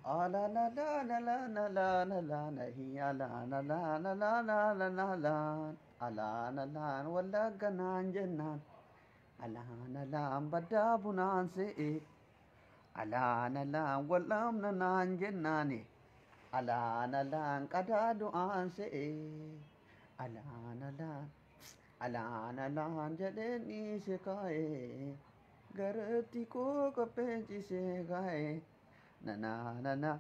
La la la la la la la la la la hiya la la la la la la la la la alaan alaan wallagga naan jennaan alaan alaan baddaa bunaan se'e alaan alaan wal'aamna naan jennaani alaan alaan qadaa du'aan se'e alaan alaan alaan alaan jedheen dhiise kaa'e garatti koo qopheessisee kaa'e na na na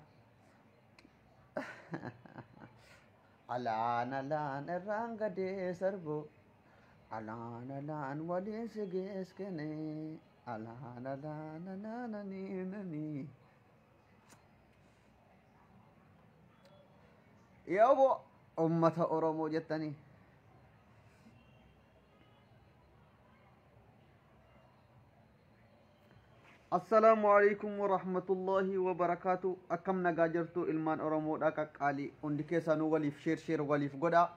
alaan alaan irraan gadee sarbu alaan alaan waliin si geeskene alaan alaan nani nani. Yaa obbo ummata Oromoo jettanii. Assalaamu alaikum warahmatullahi wabarakaatu. Akkam nagaa jirtu ilmaan Oromoodha qaqqaalii hundi keessanuu waliif sheer sheer waliif godha.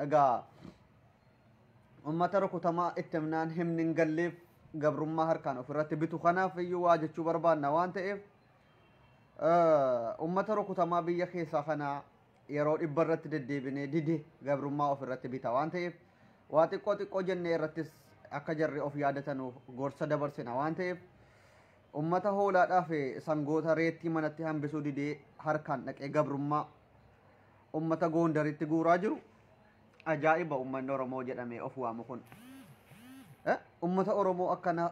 Egaa ummata rukutamaa itti himnaan himni hin galleef gabrummaa harkaan ofirratti bitu kanaaf iyyuu waa jechuu barbaanna waan ta'eef ummata rukutamaa biyya keessaa kana yeroo dhibba irratti deddeebinee dide gabrummaa ofirratti bita waan ta'eef waa xiqqoo xiqqoo jennee irrattis akka jarri of yaadatanuuf gorsa dabarsina waan ta'eef ummata hoolaadhaaf sangoota reettii manatti hambisuu didee harkaan dhaqee gabrummaa ummata Goondaritti guuraa jiru. Ajaa'iba ummanni Oromoo jedhamee of waamu kun. Ummata Oromoo akkana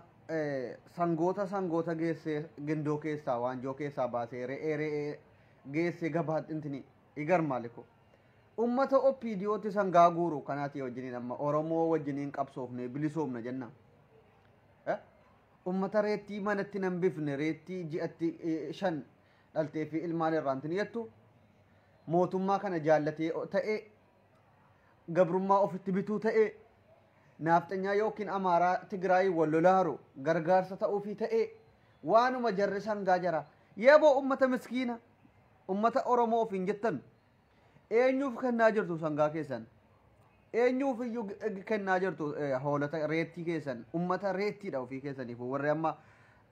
sangoota sangoota geessee gindoo keessaa waanjoo keessaa baasee re'ee re'ee geessee gabaatti intini igar maaliko. Ummata OPDOtti sangaa guuru kanaati wajjiniin amma Oromoo wajjiniin qabsoofne bilisoomna jenna. Ummata reettii manatti nan bifne reettii ji'atti 5 dhaltee fi ilmaan irraa intini jettu mootummaa kana jaallatee ta'ee gabrummaa ofitti bituu ta'ee naafxanyaa yookiin Amaaraa Tigraayii wal lolaaru gargaarsa ta'uufii ta'ee waanuma jarri sangaa jara. Yeboo ummata miskiina ummata Oromoo ofiin jettan eenyuuf kennaa jirtu sangaa keessan? Eenyuuf iyyuu kennaa jirtu hoolota reettii keessan? Ummata reettiidha ofii keessaniif warri amma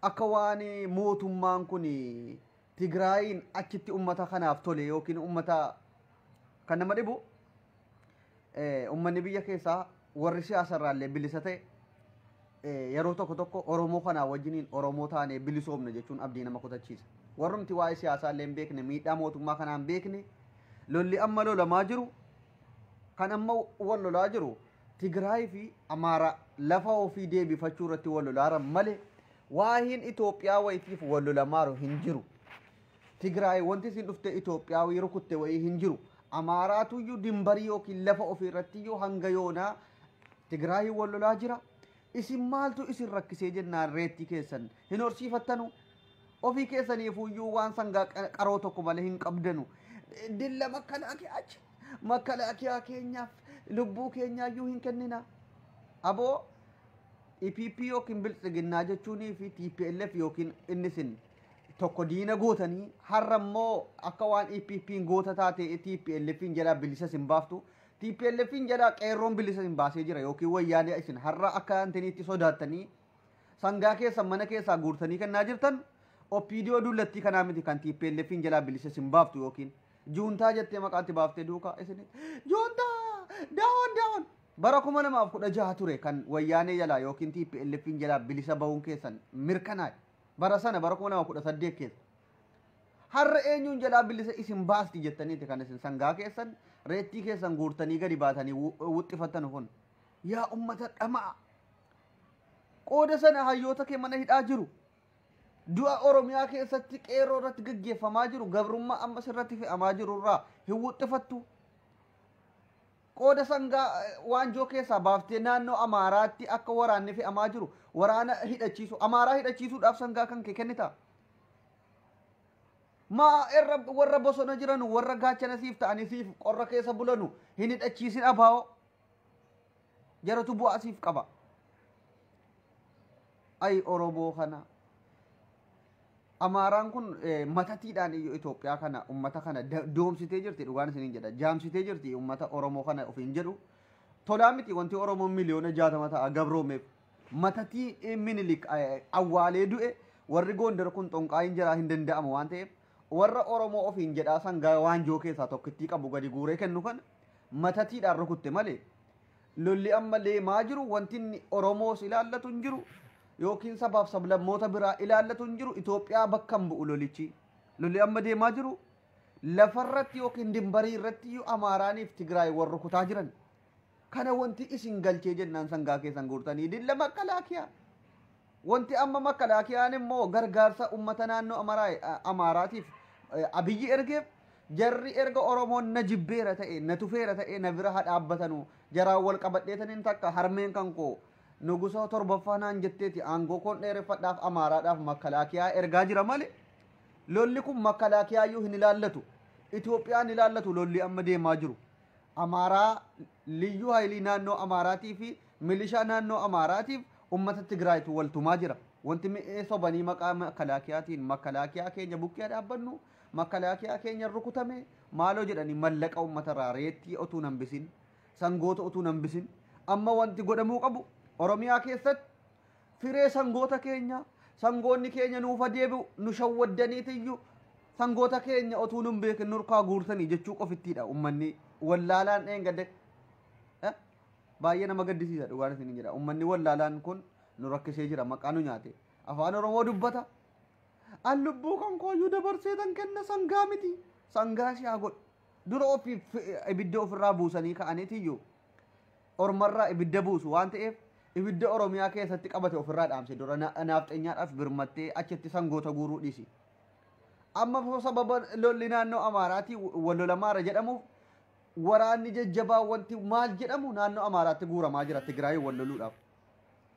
akka waan mootummaan kun Tigraayiin achitti ummata kanaaf tole yookiin ummata kan nama dhibu ummanni biyya keessaa warri siyaasarraallee bilisa ta'e yeroo tokko tokko Oromoo kanaa wajjiniin Oromoo taanee bilisoomna jechuun abdii nama kutachiisa. Warrumti waa'ee siyaasaallee hin beekne miidhaa mootummaa kanaa hin beekne lolli amma lolamaa jiru kan amma wal lolaa jiru Tigraay fi Amaaraa lafa ofii deebifachuu irratti wal lolaaran malee waa'een Itoophiyaa wayitiif wal lolamaaru hin jiru. Tigraay wanti isin dhufte Itoophiyaa rukutte wayii hin jiru. Amaaraatu iyyuu dimbarii yookiin lafa ofii irratti iyyuu hanga yoonaa Tigraay wal lolaa jira. Isin maaltu isin rakkisee jennaan reettii keessan hin horsiifattanu. Ofii keessaniif iyyuu waan sangaa qaroo tokko malee hin qabdanu. Dilla makalaakiyaa makalaakiyaa keenyaaf lubbuu keenyaayyuu hin kennina. Aboo EPP yookiin Biltsiginnaa jechuunii fi TPLF yookiin inni isin tokko diina gootanii har'a immoo akka waan EPP'n goota taate TPLF'n jalaa bilisa isin baaftu. TPLF'n jalaa qeerroon bilisa isin baasee jira yookiin wayyaanee isin har'a akka antiniitti sodaattanii sangaa keessan mana keessaa guurtanii kennaa jirtan OPDO dullattii kanaa miti kan TPLF'n jalaa bilisa isin baaftu yookiin juuntaa jettee maqaatti baaftee duukaa isin juuntaa daawon daawon bara 2016 ture kan wayyaanee jalaa yookiin TPLF'n jalaa bilisa bahuun keessan mirkanaa'e. Bara sana bara 2018 keessa. Har'a eenyuun jalaa bilisa isin baasti jettaniiti kan isin sangaa keessan reettii keessan guurtanii gadi baatanii wuxxifattan kun. Yaa ummata dhama'a. Qooda sana hayyoota kee mana hidhaa jiru. Du'a Oromiyaa keessatti qeerroo irratti gaggeeffamaa jiru gabrummaa ammas irratti fe'amaa jiru irraa hin wuxxifattu. Qooda sangaa waanjoo keessaa baaftee naannoo Amaaraatti akka waraanni fe'amaa jiru waraana hidhachiisu Amaaraa hidhachiisuudhaaf sangaa kan kee kennita. Maa irra warra bosona jiranu warra gaachana siif ta'anii siif qorra keessa bulanu hin hidhachiisin abaa'oo. Jaratu bu'aa siif qaba. Ay Oromoo kana. Amaaraan kun matatiidhaan iyyuu Itoophiyaa kana ummata kana doomsitee jirti dhugaan isiniin jedha. Jaamsitee jirti ummata Oromoo kana ofiin jedhu. Tolaa miti wanti Oromoon miliyoona 60 ta'a gabroomeef. Matatii Minilik awwaalee du'e warri Gondar kun xonqaayin jiraa hin danda'amu waan ta'eef Warra Oromoo ofiin jedhaa sangaa waanjoo keessaa tokkittii qabu gadi guuree kennu kana matatiidhaan rukutte malee lolli amma deemaa jiru wanti inni Oromoos ilaallatu hin jiru yookiin sabaaf sablammoota biraa ilaallatu hin jiru. Itoophiyaa bakka hin bu'u lolichi. Lolli amma deemaa jiru lafarratti yookiin dimbarii irratti Amaaraaniif Tigraay warra rukutaa jiran. Kana wanti isin galchee jennaan sangaa keessan guurtanii dilla makalaakiyaa. Wanti amma makalaakiyaan immoo gargaarsa uummata naannoo Amaaraatiif Abiyyi ergeef jarri erga Oromoon na jibbeera ta'e na tufeera ta'e na bira haa dhaabbatanu jaraan wal qabadheetaniin takka harmeen kan koo nugusa torbaffaa naan jetteeti aangoo koon dheereffadhaaf Amaaraadhaaf makalaakiyaa ergaa jira malee lolli kun makalaakiyaa hin ilaallatu. Itoophiyaan ilaallatu lolli amma deemaa jiru. Amaaraa liyyuu haayilii naannoo Amaaraatii fi milishaa naannoo Amaaraatiif ummata Tigraayitu waltumaa jira. Wanti mi'ee sobanii maqaa makalaakiyaatiin makalaakiyaa keenya bukkee dhaabbannu makalaakiyaa keenya rukutame maaloo jedhanii mallaqa uummatarraa reettii otuu hambisin sangoota otuu hambisin. Amma wanti godhamuu qabu Oromiyaa keessatti firee sangoota keenya sangoonni keenya nuufa deebi'u nu shawwaddaniitiyyuu sangoota keenya otuu nun beekin nurkaa guurtanii jechuu qofittiidha. Uummanni wallaalaan dheengadde baay'ee nama gaddisiisa dhugaan isin jedha. Uummanni wallaalaan kun nu rakkisee jira, maqaa nu nyaate. Afaan Oromoo dubbata. An lubbuu kan kooyyuu dabarsee tan kenna sangaa miti. Sangaa si haa godhu. Dura ofiif ibidda ofirraa buusanii ka'aniitiyyuu ormarraa ibidda buusu waan ta'eef ibidda Oromiyaa keessatti qabate ofirraa dhaamse dura naafxeenyaadhaaf birmattee achitti sangoota guuruu dhiisi. Amma sababa lolli naannoo Amaaraatii wal lolamaara jedhamuuf waraanni jajjabaa wanti maal jedhamu naannoo Amaaraatti guuramaa jira Tigraay wal loluudhaaf.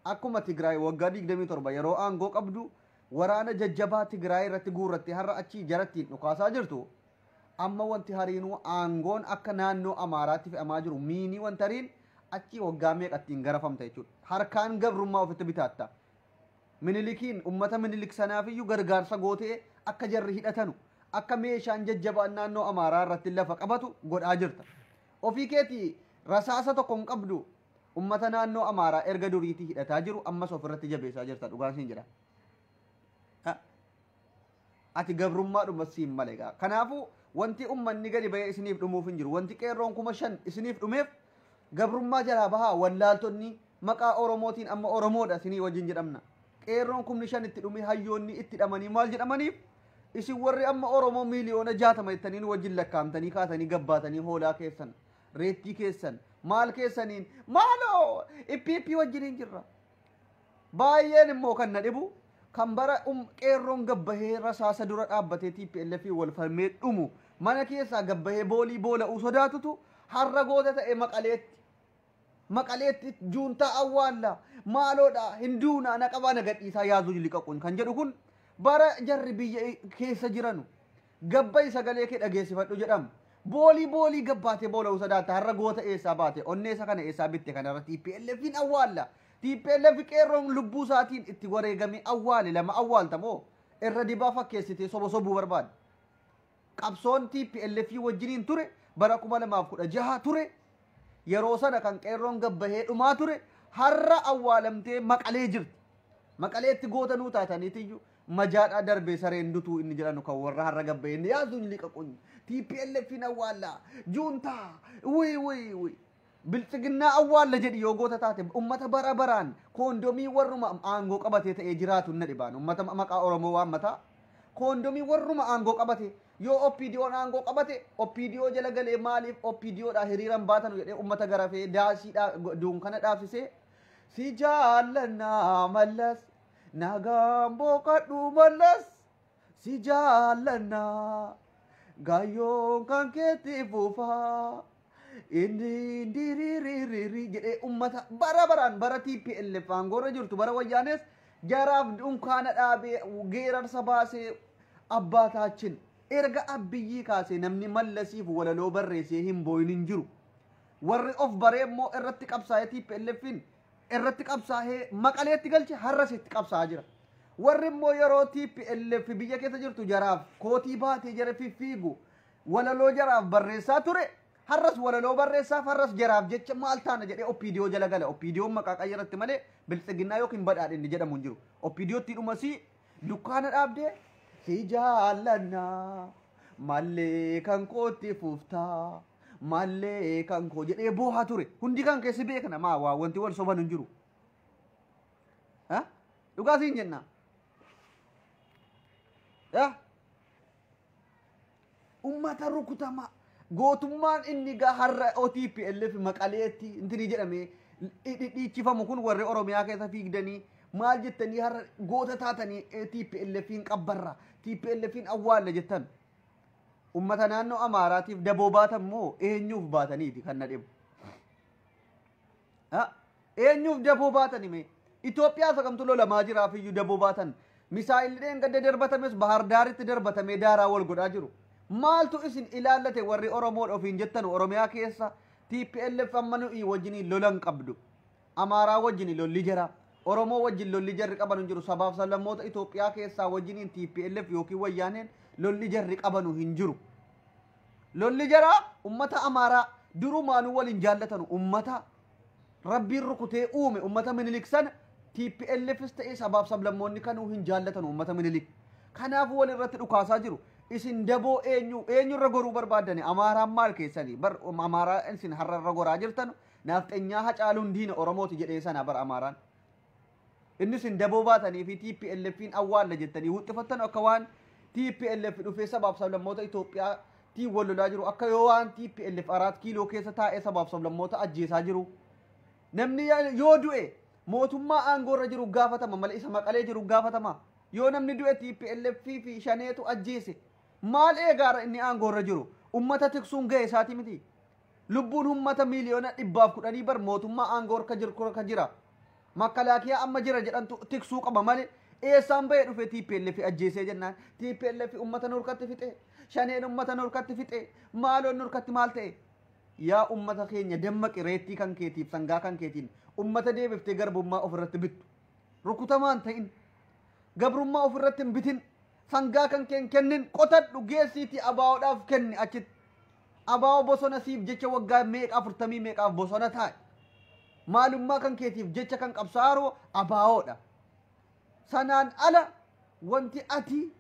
Akkuma Tigraay waggaa 27 yeroo aangoo qabdu waraana jajjabaa Tigraay irratti guurratte har'a achii jarattiin dhukaasaa jirtu. Amma wanti hariinuu aangoon akka naannoo Amaaraatti fe'amaa jiru miinii wanti hariin achii waggaa meeqattiin garafamta jechuudha. Harkaan gabrummaa ofitti bitaatta. Minilikiin uummata Minilik sanaafiyyuu gargaarsa gootee akka jarri hidhatanu akka meeshaan jajjabaan naannoo Amaaraa irratti lafa qabatu godhaa jirta. Ofii keetii rasaasa tokko hin qabdu uummata naannoo Amaaraa erga duriitii hidhataa jiru ammas ofirratti jabeessaa jirta dhugaan siin jedha. Ati gabrummaadhuma siin malee gaa. Kanaafuu wanti uummanni gadi bahee isiniif dhumuuf hin jiru. Wanti qeerroon 5000 isiniif dhumeef gabrummaa jalaa bahaa wallaaltonni maqaa Oromootiin amma Oromoodha isinii wajjin jedhamna. Qeerroon 5000 itti dhume hayyoonni itti dhamanii maal jedhamaniif isin warri amma Oromoo miiliyoona 60 jettanii wajjin lakkaa'amtanii kaatanii gabbaatanii hoolaa keessan reettii keessan maal keessaniin maaloo ippiippii wajjin hin jirra. Baay'een immoo kan na dhibu kan bara qeerroon gabbahee rasaasa dura dhaabbatee TPLF wal falmee dhumu mana keessaa gabbahee boolii boola'uu sodaatutu har'a goota ta'e Maqaleetti. Maqaleetti juuntaa awwaalla maaloodha hin duunaa na qabaa na gadhiisaa yaazuu liqaquun kan jedhu kun bara jarri biyya keessa jiranu gabbayi sagalee kee dhageessifadhu jedhamu. Boolii boolii gabbaatee boola'uu sodaatta har'a goota eessaa baate onneessa kana eessaa bitte kanarra TPLF hin awwaalla. TPLF qeerroon lubbuu isaatiin itti wareegamee awwaale lama awwaaltamoo irra dibaa fakkeessitee soba sobuu barbaade. Qabsoon TPLF wajjiniin ture bara 2016 ture yeroo sana kan qeerroon gabbahee dhumaa ture har'a awwaalamtee Maqalee jirti. Maqaleetti goota nuu taataniitiyyuu majaadhaa darbee sareen dutuu inni jedhanu kan warra har'a gabbahee inni yaazuun liqaquun TPLF hin awwaalla juuntaa wii wii wii. Biltsiginnaa awwaalla jedhi yoo goota taate uummata bara baraan koondomii warruma aangoo qabatee ta'ee jiraatu na dhibaan uummata maqaa Oromoo waammataa koondomii warruma aangoo qabate yoo OPDO'n aangoo qabate OPDO jala galee maaliif OPDOdhaa hiriiran baatanu jedhee uummata garafee daasiidhaa dunkana dhaabsisee si jaallannaa Mallas nagaan boqadhu Mallas si jaallannaa gaayyoon kan keetti fufaa. Inni diriiririri jedhee uummata bara baraan bara TPLF aangoorra jirtu bara wayyaanes jaraaf dunkaana dhaabee geerarsa baasee abbaa taachin erga Abiyyii kaasee namni Mallasiif walaloo barreessee hin booyin hin jiru. Warri of baree immoo irratti qabsaa'ee TPLFin irratti qabsaa'ee Maqaleetti galche har'as itti qabsaa'aa jira. Warri immoo yeroo TPLF biyya keessa jirtu jaraaf kootii baatee jara fiffiigu walaloo jaraaf barreessaa ture. Har'as walaloo barreessaaf har'as jaraaf jecha maal taana jedhee OPDO jala gala. OPDO'n maqaa qayyaratti malee biltsiginnaa yookiin badhaadhinni jedhamu hin jiru. OPDOtti dhumasii dukkaana dhaabdee Si jaallannaa mallee kan kootti fuftaa mallee kan koo jedhee boohaa ture. Hundi kan keessi beekna maa waa wanti wal soban hin jiru. Dhugaa siin jenna. Ummata rukutamaa gootummaan inni gaa har'a OTPLF Maqaleetti intini jedhamee dhiichifamu kun warri Oromiyaa keessa fiigdanii maal jettanii har'a goota taatanii TPLFin qabbarra TPLFin awwaalla jettan. Ummata naannoo Amaaraatiif daboo baatan moo eenyuuf baataniiti kan na dhibu? Eenyuuf daboo baatani mee? Itoophiyaa sagamtu lolamaa jiraaf iyyuu daboo baatan. Misaa'illi gadda darbatames Bahar Daaritti darbatamee daaraa wal godhaa jiru. Maaltu isin ilaallate warri Oromoodha ofiin jettan Oromiyaa keessa TPLF amma nuyi wajjiniin lolan qabdu. Amaaraa wajjin lolli jira. Oromoo wajjin lolli jarri qaban hin jiru. Sabaaf sablammoota Itoophiyaa keessaa wajjiniin TPLF yookiin wayyaaneen lolli jarri qabanu hin jiru. Lolli jara ummata Amaaraa durumaanuu waliin jaallatanu ummata Rabbiin rukutee uume ummata Minilik sana TPLFs ta'ee sabaaf sablammoonni kanuu hin jaallatanu ummata Minilik. Kanaafuu walirratti dhukaasaa jiru. Isin daboo eenyu eenyurra goruu barbaaddani? Amaaraan maal keessanii? Bar Amaaraa isin har'arra goraa jirtan naafxenyaa Hacaaluun diina Oromooti jedhee sana bar Amaaraan. Inni isin daboo baatanii fi TPLFin awwaalla jettanii huxxifattan akka waan TPLF dhufee sabaaf sablammoota Itoophiyaa tiin wal lolaa jiru, akka yoo waan TPLF 4 kiiloo keessa taa'ee sabaaf sablammoota ajjeesaa jiru. Namni yoo du'e mootummaa aangoorra jiru gaafatama malee isa Maqalee jiru gaafatama. Yoo namni du'e TPLF fi shaneetu ajjeese. Maal eegaara inni aangoorra jiru? Ummata tiksuun ga'e isaati miti. Lubbuun ummata miiliyoona 110 bar mootummaa aangoorra jiru ka jira. Makalaakiyaa amma jira jedhantu tiksuu qaba malee eessaan bahee dhufe TPLF ajjeesee jennaan TPLF ummata nurkatti fixe, shaneen ummata nurkatti fixe, maaloon nurkatti maal ta'e? Yaa ummata keenya dammaqi, reettii kan keetiif sangaa kan keetiin ummata deebiftee garbummaa ofirratti bittu. Rukutamaan ta'in, gabrummaa ofirratti hin bitin, sangaa kan keen kennin, qotadhu geessiitii abaa'oodhaaf kenni achitti. Abaa'oo bosona siif jecha waggaa meeqa 40 meeqaaf bosona taa'e. Maalummaa kan keetiif jecha kan qabsaa'u abaa'oodha. Sanaan ala wanti ati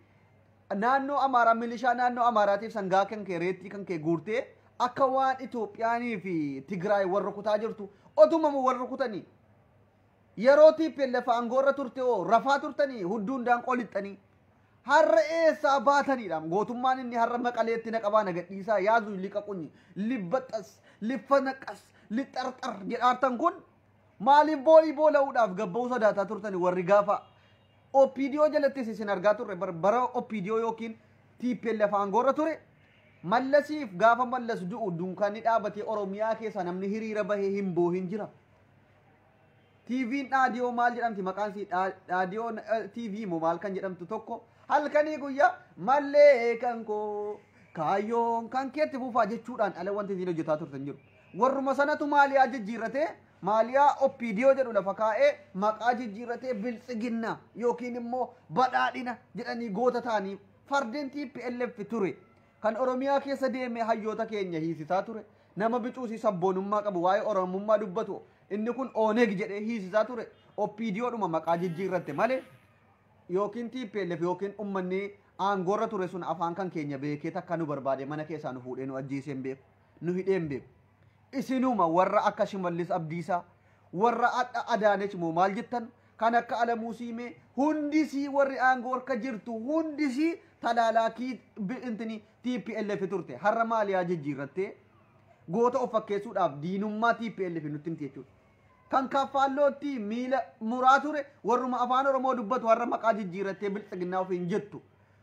naannoo Amaaraa milishaa naannoo Amaaraatiif sangaa kan kee reettii kan kee guurtee akka waan Itoophiyaanii fi Tigraay warra kutaa jirtu otumamu warra kutanii yeroo TPLF aangoorra turte hoo rafaa turtanii hudduun daanqoo lixxanii har'a eessaa baatanidha. Gootummaan inni har'a Maqaleetti na qabaa na gadhiisaa yaazuu liqa qunyi libbaxas liffanaqas lixxarxar jedhaartan kun maaliif boolii boola'uudhaaf gabba'uu sodaataa turtanii warri gaafa OPDO jalattis isin argaa turre bara OPDO yookiin TPLF aangoorra ture. Mallasiif gaafa Mallas du'u dunkaanni dhaabatee Oromiyaa keessa namni hiriira bahee hin boohin jira. TV'n dhaadiyoo maal jedhamti maqaan isii dhaadiyoo TV moo maal kan jedhamtu tokko halkanii guyyaa mallee kan koo kaayyoon kan keetti fufaa jechuudhaan ala wanti isin hojjetaa turtan jiru. Warruma sanatu maaliyaa jijjiirratee maaliyaa OPDO jedhu lafa kaa'ee maqaa jijjiirratee biltsiginna yookiin immoo badhaadhina jedhanii goota ta'anii fardeen TPLF ture. Kan Oromiyaa keessa deemee hayyoota keenya hiisisaa ture. Nama bicuusii sabboonummaa qabu waa'ee Oromummaa dubbatu inni kun Ooneg jedhee hiisisaa ture. OPDOdhuma maqaa jijjiirratte malee yookiin TPLF yookiin uummanni aangoorra ture sun afaan kan keenya beekee takka nu barbaade mana keessaa nu fuudhee nu ajjeesee hin beeku. Nu hidhee hin beeku. Isinuma warra akka Shimallis Abdiisaa warra adda Adaanech moo maal jettan kan akka Alamuu Siimee hundisii warri aangoo harka jirtu hundisii talaalaakii intini TPLF turte. Har'a maaliyaa jijjiirrattee goota of fakkeessuudhaaf diinummaa TPLF nutti himti jechuudha. Kan kaffaallootti miila muraa ture warruma afaan Oromoo dubbatu har'a maqaa jijjiirrattee biltsiginnaa ofiin jettu.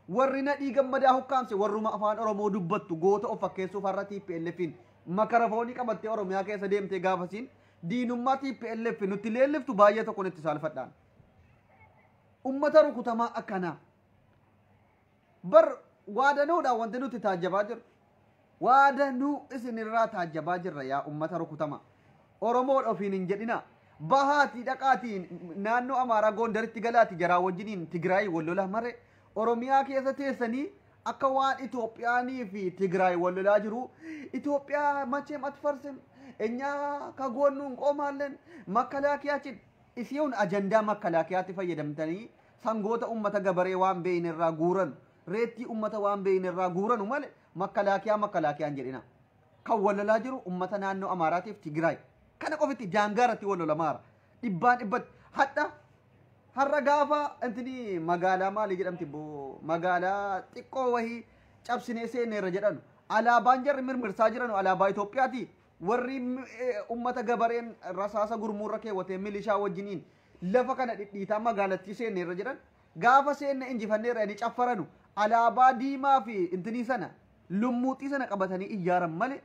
Warri Nadhii Gammadaa hukkaamse warruma afaan Oromoo dubbattu goota of fakkeessuuf har'a TPLFin makarafoonii qabattee Oromiyaa keessa deemtee gaafasiin diinummaa TPLF nutti leelliftu baay'ee tokko nutti saalfadhaan. Ummata rukutamaa akkanaa. Bar waadanuudha wanti nuti taajjabaa jirru. Waadanuu isinirraa taajjabaa jirra yaa ummata rukutamaa. Oromoodha ofiin hin jedhina. Bahaatii dhaqaatiin naannoo Amaaraa Gondaritti galaati jaraa wajjiniin Tigraay wal lolaa mare Oromiyaa keessa teessanii akka waan Itoophiyaanii fi Tigraay wal lolaa jiru. Itoophiyaa macheem atfarsem enyaa kagoonnuun qoomaalleen makkalaakiyaaችን isiin ajandaa makkalaakiyaatti fayyadamtanii sangoota ummata gabaree waan beeyin irraa guuran Reettii ummata waan beeyne irraa guuranu malee makkalaakiyaan jedhina. Kan wal lolaa jiru ummata naannoo Amaaraatiif Tigraay. Kana qofitti daangaa irratti wal lolamaara. Dhibbaan dhibbatti hadha har'a gaafa intini magaalaa maalii jedhamti boo magaalaa xiqqoo wahii cabsinee seeneerra jedhanu alaabaan jarri mirmirsaa jiranu alaabaa Itoophiyaati. Warri ummata gabareen rasaasa gurmuurra keewwatee milishaa wajjiniin lafa kana dhidhiitaa magaalattii seeneerra jedhan gaafa seenne injifanneerra inni caffaranu alaabaa diimaa fi intinii sana lummuuxii sana qabatanii iyyaaran malee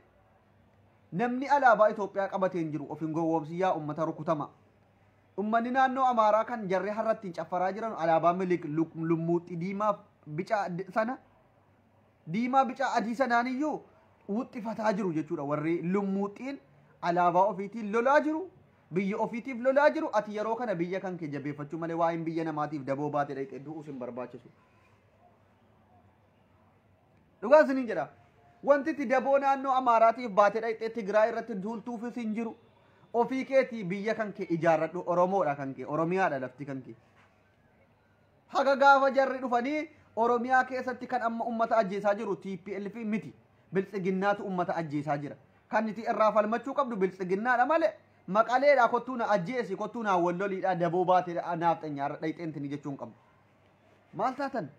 namni alaabaa Itoophiyaa qabatee hin jiru of hin gowwoomsi yaa ummata rukutama. Ummanni naannoo Amaaraa kan jarri har'a ittiin caffaraa jiran alaabaa milik lummuuxii diimaa bica sana diimaa bica adii sanaan iyyuu wuxxifataa jiru jechuudha. Warri lummuuxiin alaabaa ofiitiin lolaa jiru, biyya ofiitiif lolaa jiru. Ati yeroo kana biyya kan kee jabeeffachuu malee waa'een biyya namaatiif daboo baatee dhaqxee du'uus hin barbaachisu. Dhugaa isiniin jedha. Wanti itti daboo naannoo Amaaraatiif baatee dhaqxee Tigraay irratti duultuufis hin jiru. Ofii keetii biyya kan kee ijaarradhu. Oromoodha kan kee, Oromiyaadha lafti kan kee. Haga gaafa jarri dhufanii Oromiyaa keessatti kan amma ummata ajjeesaa jiru TPLF miti. Biltsiginnaatu ummata ajjeesaa jira. Kan itti irraa falmachuu qabdu biltsiginnaadha malee maqaleedha kottuu na ajjeesi kottuu na walloliidha daboo baatee naaf xanyaarra dhayxeentini jechuun qabdu. Maal taatan?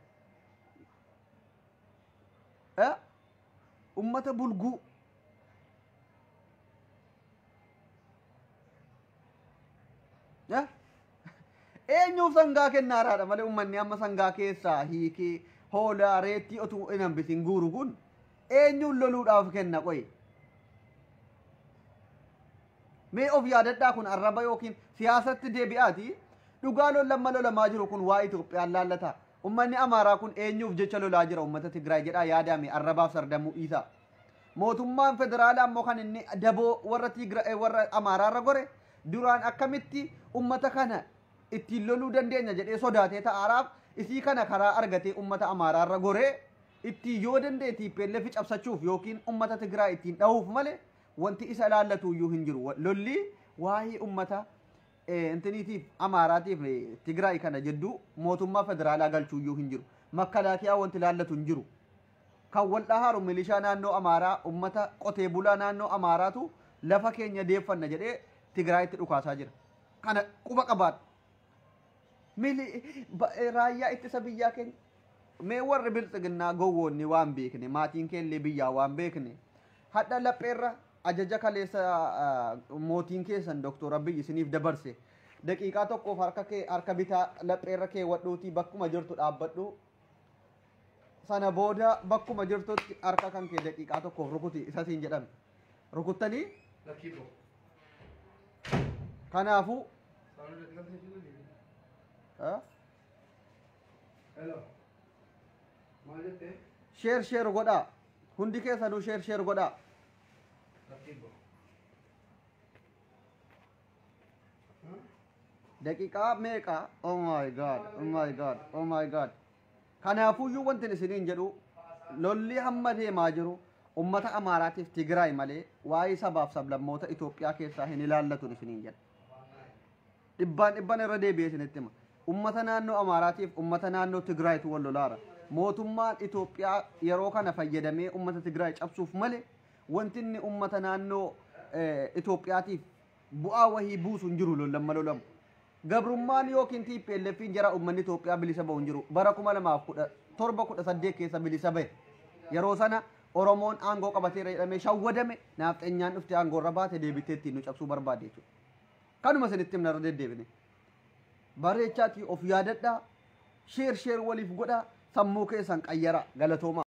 Ummata bulguu. Eenyuuf sangaa kennaaraadha malee ummanni amma sangaa keessaa hiikee hoolaa reettii otuu hin hambisin guuru kun eenyuun loluudhaaf kenna qoyi. Mee of yaadadhaa kun arraba yookiin siyaasatti deebi'aati. Dhugaa lollamma lolamaa jiru kun waa Itoophiyaan laallata. Ummanni Amaaraa kun eenyuuf jecha lolaa jira ummata Tigraay jedhaa yaadame arrabaaf sardamuu dhiisa. Mootummaan federaalaa ammoo kan inni daboo warra Tigraay warra Amaaraarra gore duraan akkamitti ummata kana ittiin loluu dandeenya jedhee sodaatee ta'aaraaf isii kana karaa argatee ummata Amaaraarra goree ittiin yoo danda'e TPLF cabsachuuf yookiin ummata Tigraay ittiin dhahuuf malee wanti isa laallatu iyyuu hin jiru. Lolli waa'ee ummata intiniitiif Amaaraatiif Tigraay kana jidduu mootummaa federaalaa galchuu iyyuu hin jiru. Makkalakiyaa wanti laallatu hin jiru. Kan wal dhahaaru milishaa naannoo Amaaraa ummata qotee bulaa naannoo Amaaraatu lafa keenya deeffanna jedhee Tigraayitti dhukaasaa jira. Kana quba qabaadhu. Raayyaa ittisa biyyaa keenya. Mee warri biltsiginnaa gowwoonni waan beekne maatiin keellee biyyaa waan beekne hadha lapheerra ajaja kaleessa mootiin keessan Doktor Abiyyi isiniif dabarse daqiiqaa tokkoof harka bitaa lapheerra keewwadhuutii bakkuma jirtu dhaabbadhu. Sana booda bakkuma jirtutti harka kan kee daqiiqaa tokkoof rukuti isa siin jedhame. Rukuttanii? Kanaafuu sheer sheer godhaa. Hundi keessanuu sheer sheer godhaa. Daqiiqaa meeqa? Oh my God, oh my God, oh my God. Kanaafuyyuu wanti isiniin jedhu lolli hamma deemaa jiru ummata Amaaraatiif Tigraay malee waa'ee sabaaf sablammoota Itoophiyaa keessaa hin ilaallatu isiniin jedha. Dhibbaan dhibban irra deebi'ee isinitti hima. Ummata naannoo Amaaraatiif ummata naannoo Tigraayitu wal lolaara. Mootummaan Itoophiyaa yeroo kana fayyadamee ummata Tigraay cabsuuf malee wanti inni ummata naannoo Itoophiyaatiif bu'aa wahii buusu hin jiru lollamma lolamu. Gabrummaan yookiin TPLF'n jara uummanni Itoophiyaa bilisa bahu hin jiru. Bara 2017-18 keessa bilisa bahe. Yeroo sana Oromoon aangoo qabateera jedhamee shawwadame naafxeenyaan dhuftee aangoo irra baate deebitee ittiin nu cabsuu barbaade jechuudha. Kanuma isinitti himna irra deddeebine. Bareechaatii of yaadadhaa. Sheer sheer waliif godhaa. Sammuu keessan qayyara galatooma.